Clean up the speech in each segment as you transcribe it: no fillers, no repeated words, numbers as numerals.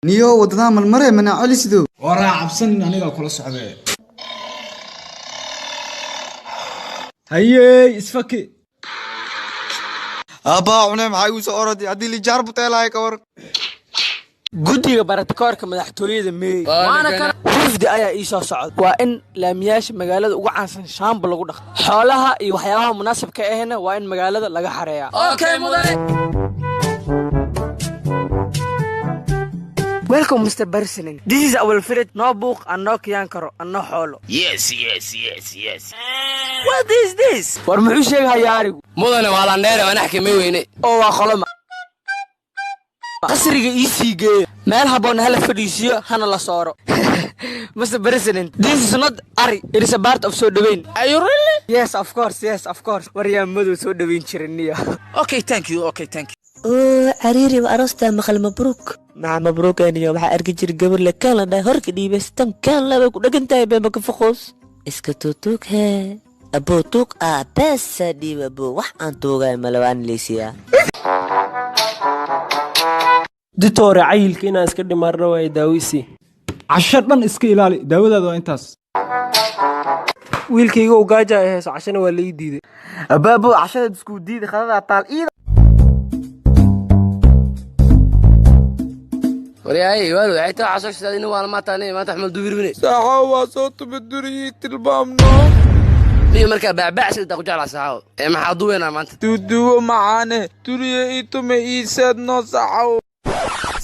Niyo waddadaa marmare mana celisido. Waraa cabsanin, anigaa kula socdee. Hayey, isfaki. Aabbaa cune, maxaa igu soo orodi haddii lijaar buteelahay ka war? Guddiga baratakoorka madaxtooyada meey waana kan. Wafdi ayaa ii soo socda. Waa in laamiyaasha magaalada ugu caansan shaamba lagu dhaqo. Xoolaha iyo waxyaabaha munaasabka ahna waa in magaalada laga xareeyaa. Okay, mudane. Welcome, Mr. President. This is our village. No buuq and no kiyaan karo and no xoolo. Yes. What is this? War muxuu sheegahayaa arigu? Mudane, waa landheere, waan axkamay weyne. Oo waa qoloma? Qasriga ii sii geeya, meel habboon hala fadhiisiyo, hana la sooro. Mr. President, this is not ari. It is a part of soo dhaweyn. Are you really? Yes, of course, yes, of course. War yaa madow soo dhaweyn jiray niyo? Okay, thank you, okay, thank you. Oo cariiri wa aroostaa maqal. Mabruuk maca mabruuk. Aniyo waxaa arki jira gabar le kaan la dhahay horka dhiibaystan kaan la bay ku dhagan tahay beema ka foqoos iska tuutuug hee aboo tuug ah beesa dhiib aboo wax aan tuugay malawaan leysiyaa. Ditore, cayilka inaan iska dhimaarno waay, daawisi. Casho dhan iska ilaali, daawadaada waa intaas. Wiilkayga u gaaja ay hayso, cashana waa lai diiday. Abaabo, cashada isku diidi khadadaa taal iida. Waryahay waalo, waxay taa casoo shidaadina waa maanta aniga maanta axmed dubirbine. Saaxo, waa soo tubaduriyey tilmaamno. Niyo markaa baabacsi intaa ku jeclaa saaxo ee maxaa duweynaa maanta? Duuduwo macaane duriye ii tume ii seedno saxow.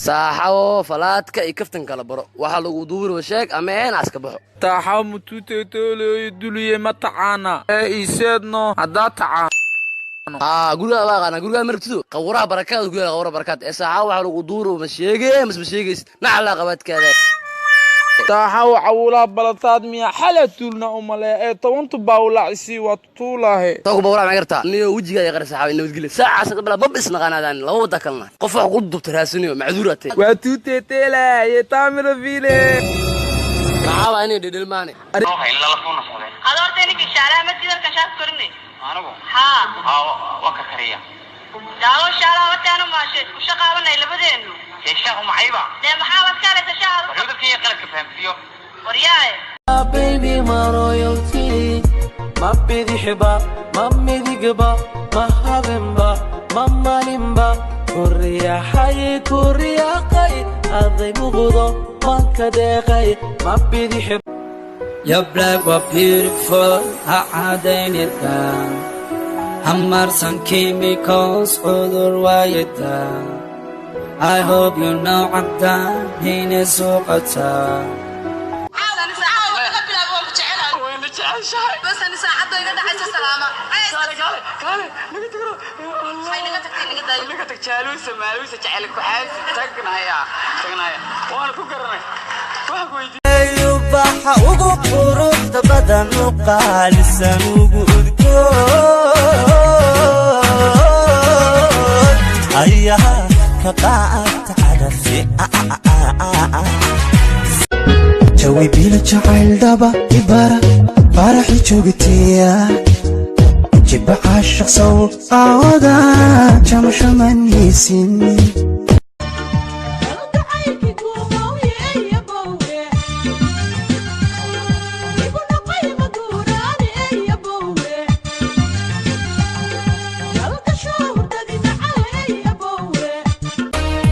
Saaxawo, falaadka iyo kaftan kala baro. Waxaa lagu duubirwa sheeg ama een aska baxo. Taaxaw mutuuteetooloyo duliye ma tacaana ee ii seedno haddaa tacaan. Haa, gurigaa waa aqaanaa, gurigaa marabtido qawraha barakaada ku yaala, qawraha barakaad ee saaxawo. Waxaa lagu duubirwa ma sheegee mas ma sheegaysid naclaa qabaadkaada. Taaxaw, cawulaa balataad miya xala tuulna umale ee tobantu baawlaacisii waa tutuulaahe. Taku bawraa ma gartaa niyo wejigaa yaqar saaxawo nabadgelyo saacaas qabla mab isnaqaanaadaan laba wada kalena qof wax ku dubta raasiniyo macduur atee. Waa tuuteeteelaaye taamira fiile. Maxaa waa inay dhedhelmaane? Adoorta ninkii shaalaha ma diidan shaas korinay anigu haa waa ka kariya. Daawo shaalaha wataanu maashe isku shaqaabanay labadeenu. Sheeshahu macayba. Dee maxaa waad ka halaysa shaaha? Wuxuu dadka iyo qaladka fahamsiiyo. Waryaaye. Baby, ma royalty, ma bidixba, ma midigba, ma habeenba, ma maalinba ku riyaxay, ku riyaaqay aday muqdo manka deeqay ma bidix. Your black was beautiful, ha cadaynida, hamarsan chemicals, cudur waayida. I hope you know caddaan inay suuqataa. Bas ani saacadda iga dhacaysa salaama. Waxay naga tagtay, naga daayo. Naga tag jaaluusa maaluusa jecel ku xaasi tagnaya tagnaya waana ku garanay waxaan ku weydiiyey. Ubaxa ugu quruxda badan u qaalisan ugu udgoon ayaa ka qaata carafi. Jawi bilo jacayl dhaba ibara faraxi joogtiya jiba caashaq sow aawada jamashaman haysin.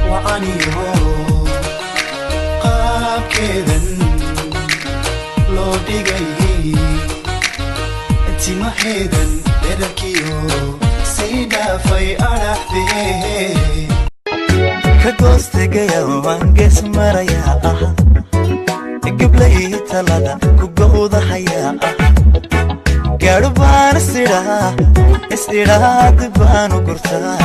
Wacaniyo qaabkeedan loo dhigay timaheedan dherarkiyo sii dhaafay adhaxdee. Ka goostegaya waan gees marayaa ah gablay talada ku gowdahayaa ah gaadho baan isidhaa isidhaa dib baan u gurtaa.